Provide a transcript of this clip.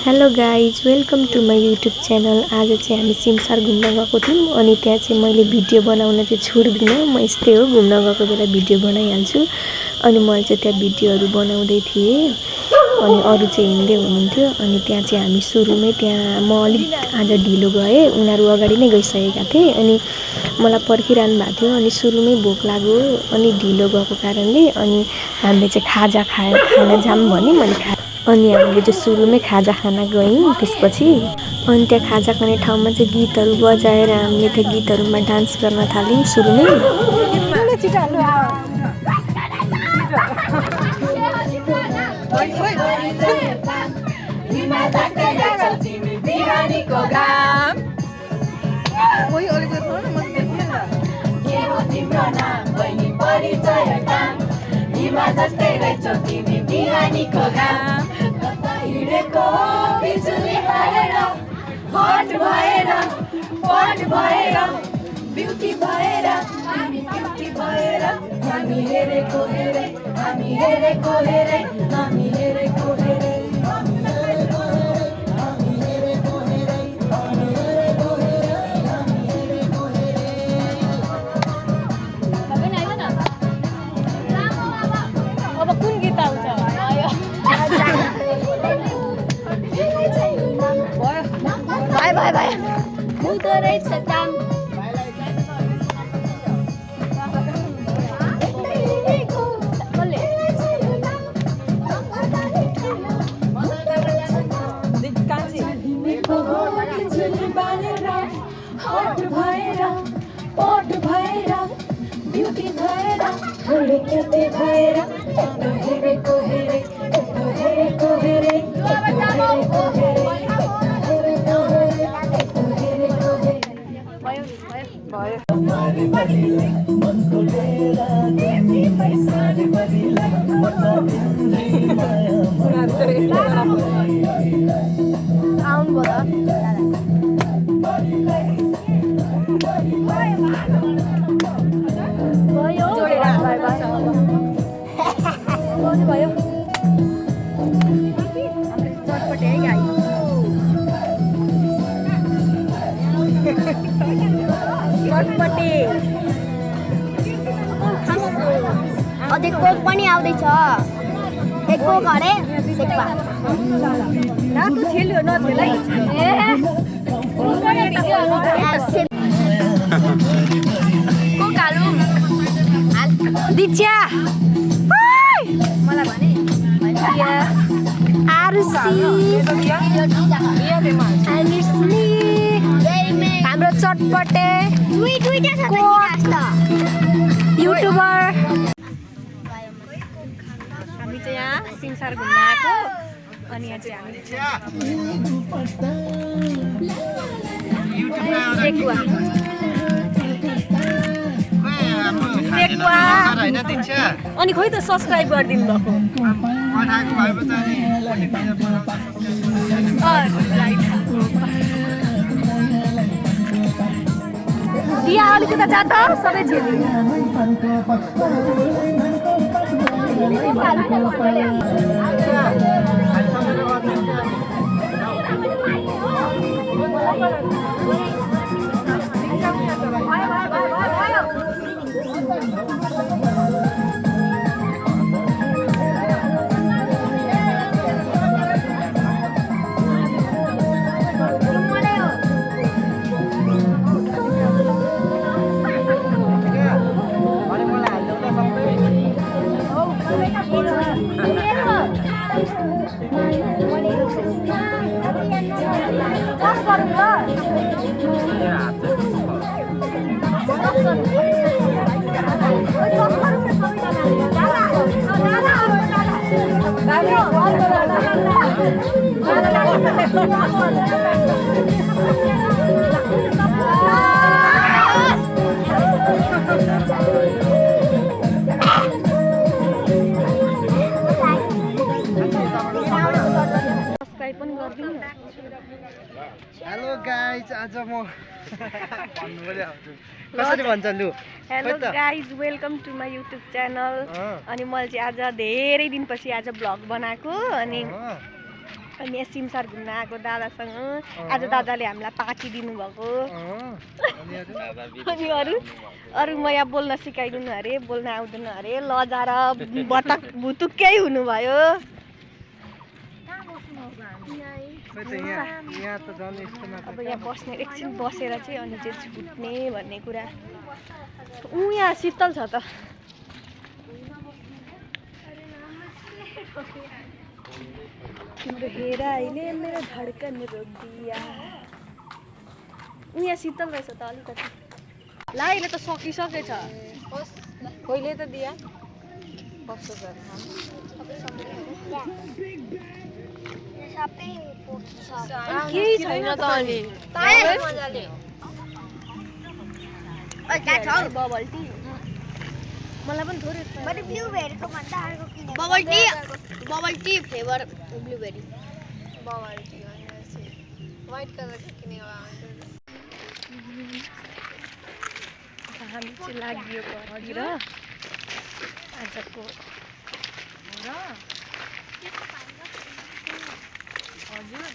Hello guys welcome to my YouTube channel. आज चाहिँ हामी सिमसार घुम्न गएको थियौँ अनि त्यहाँ चाहिँ मैले भिडियो बनाउन चाहिँ छोड्दिनँ। म यस्तै हो, घुम्न गएको बेला भिडियो बनाइहाल्छु। अनि मैले चाहिँ त्यहाँ भिडियोहरू बनाउँदै थिएँ अनि अरू चाहिँ हिँड्दै हुनुहुन्थ्यो। अनि त्यहाँ चाहिँ हामी सुरुमै त्यहाँ म अलिक आज ढिलो गएँ, उनीहरू अगाडि नै गइसकेका थिए अनि मलाई पर्खिरहनु भएको थियो। अनि सुरुमै भोक लाग्यो अनि ढिलो गएको कारणले अनि हामीले चाहिँ खाजा खान जाऊँ भने मैले अनि हामीले चाहिँ सुरुमै खाजा खान गयौँ। त्यसपछि अनि त्यहाँ खाजा खाने ठाउँमा चाहिँ गीतहरू बजाएर हामीले त्यो गीतहरूमा डान्स गर्न थाल्यौँ सुरुमै। जस्तै रहेछौ तिमी बिहानीको घाम हिँडेको बिजुली भएर हट भएर पट भएर ब्युटी भएर हामी ब्युटी भएर हामी हेरेको हेरे हामी हेरेको हेरे हामी हेरेको हेरे Bye. Huwag right sa dam. अझै कोक पनि आउँदैछ। एक कोक अरे सेक्पा नाटु छेल्यो नछेलै कोक हालु दिच्या मलाई भने आरुसी हाम्रो चटपटे दुईटा छ युट्युबर। हामी चाहिँ यहाँ सिमसार घुम्न आएको अनि यहाँ चाहिँ हामी अनि खोइ त सब्सक्राइब गरिदिनु दिया अलिकति जात सबै झेली हेलो गाइज आज म भन्नु पर्यो कसरी भन्छ लु। Hello guys welcome to my YouTube channel. अनि मैले चाहिँ आज धेरै दिनपछि आज भ्लग बनाएको अनि अनि यहाँ सिमसार घुम्न आएको दादासँग आज दादाले हामीलाई पार्टी दिनुभएको अनि अरू म यहाँ बोल्न सिकाइदिनु अरे बोल्न आउँदैन अरे लजाएर बतक भुतुक्कै हुनुभयो अब यहाँ बस्ने एकछिन बसेर चाहिँ अनि चाहिँ छुट्ने भन्ने कुरा यहाँ शीतल छ त तिम्रो हेर अहिले मेरो धड्कन रोकिदिया यहाँ शीतल रहेछ त अलिकति ला अहिले त सकिसकेछ कहिले त दिया केही छैन त अनि मजाले बबल टी मलाई पनि थोरै मैले ब्लुबेरीको भन्दा अर्को किने bubble tea flavour blueberry bubble tea भनेपछि व्हाइट कलरको किनेको हामी चाहिँ लाग्यो घर र आजको हजुर